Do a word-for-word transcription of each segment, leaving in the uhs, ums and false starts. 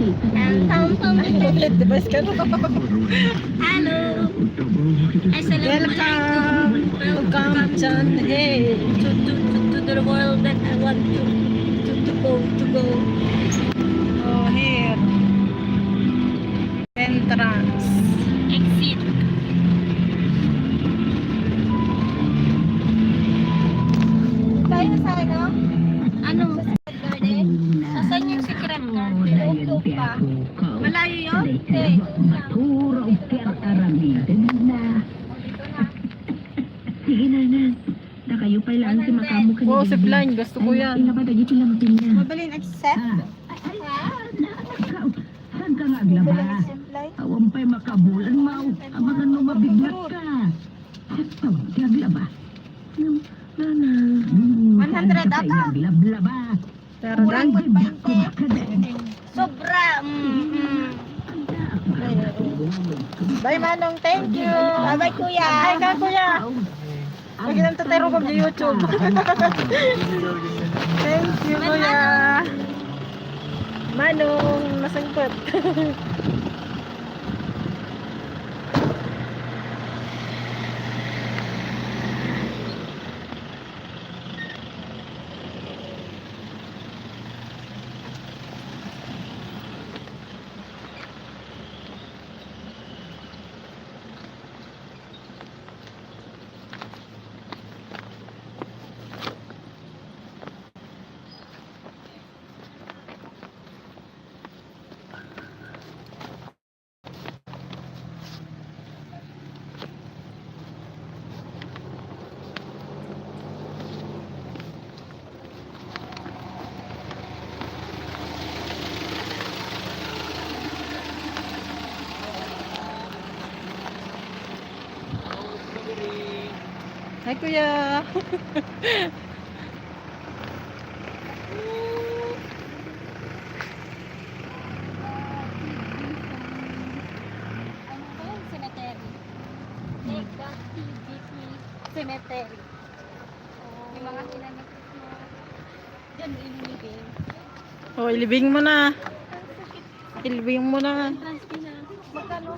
Hello. Assalamualaikum. Welcome to Kamchan Hill. To, to, to, to the world that I want to, to, to go, to go. Oh, here. Entrance. Exit. Tayo sa ano? Ano? Garden? Asan yung secret garden? Tutok pa. Malayo yun? Te. Sige na, na. Dakayo pay lang ti makamu ken. Wow, zipline. Gusto ko yan. Ilaba dagiti lampin niya. Mabalin, accept? Ah. Ay, ay, ah, na, na, ka, saan ka nga aglaba? Mabalin, zipline. Awan pay makabulan, Mau. Amangan no mabiglat ka. Sakto, ti aglaba. No, no, no. Hmm, one hundred saan ka pay ata? Aglablaba? Pero dan. Sobra. Mm, mm. Bye, Manong. Thank you. Bye-bye, Kuya. Hi ka, Kuya. Pag ilan to tayo rugom sa YouTube. Thank you, Kuya. Manong, nasangkot. Hi, Kuya. Ano ba yun? Cemetery. Negativity cemetery. Yung mga hinanap mo. Diyan, ilibing. Oh, ilibing mo na. Ilibing mo na. Entrance fee na. Magkano?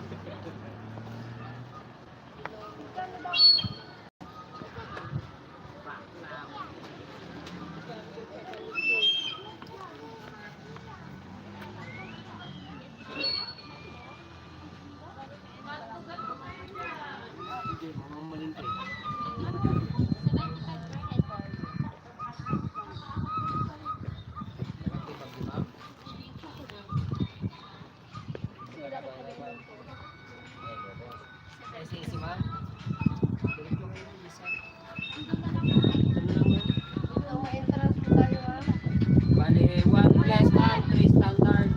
Bali, one less, one three standard.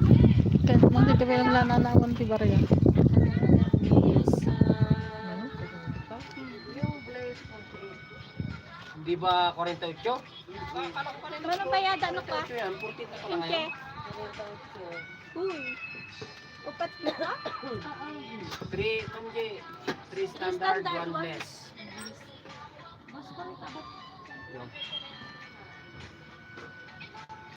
Kan mo dito ba yung lananawan ti barya? Di ba forty-eight? Ano pa yata, ano pa? Yan, forty-eight pa lang ngayon. Uy. Upat na ba? Three, three standard, one less. Yun.